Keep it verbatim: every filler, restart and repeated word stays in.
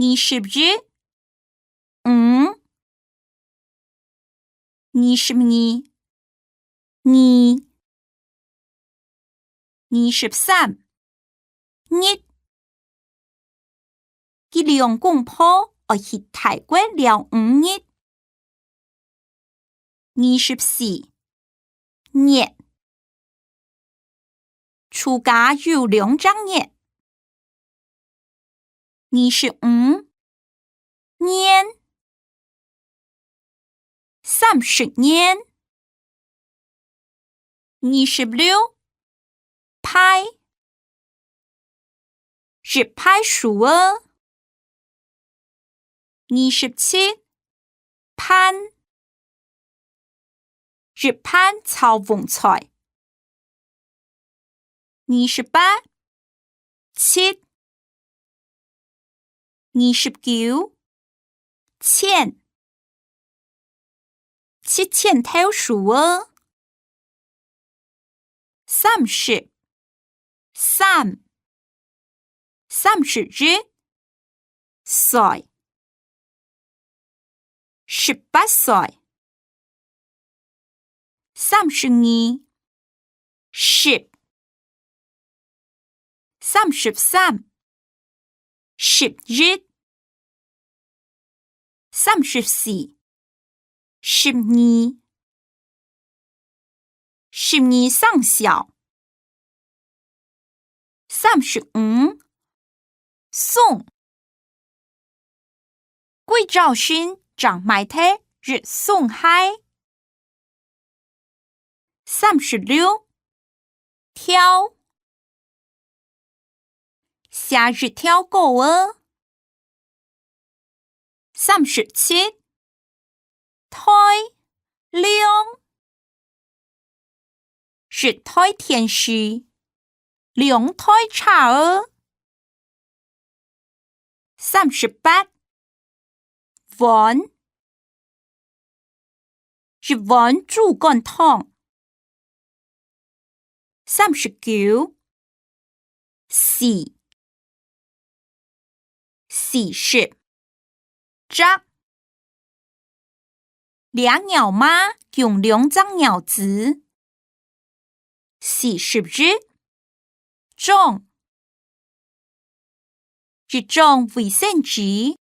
二十一，五。二十二，二。二十三，日。佢兩公婆愛去泰國尞五日。二十四，月。 暑假有兩隻月。二十五，年。三十年。二十六，排。一排書仔。二十七，盤。 一盤炒蕹菜。二十八，七。二十九，千。七千頭樹仔。三十，三。三十一， 歲。十八歲。三十二，十。三十三，十一。三十四，十二。十二生肖。 三十五，鬆。歸朝晨正買忒一鬆鞋。三十六，條。寫一條稿仔。 三十七，台，量。一台電視，兩台車仔。三十八，碗。 一碗豬肝湯。三十九，四。四十，隻。這貓嫲降兩隻貓子。四十一，張。 一張衛生紙，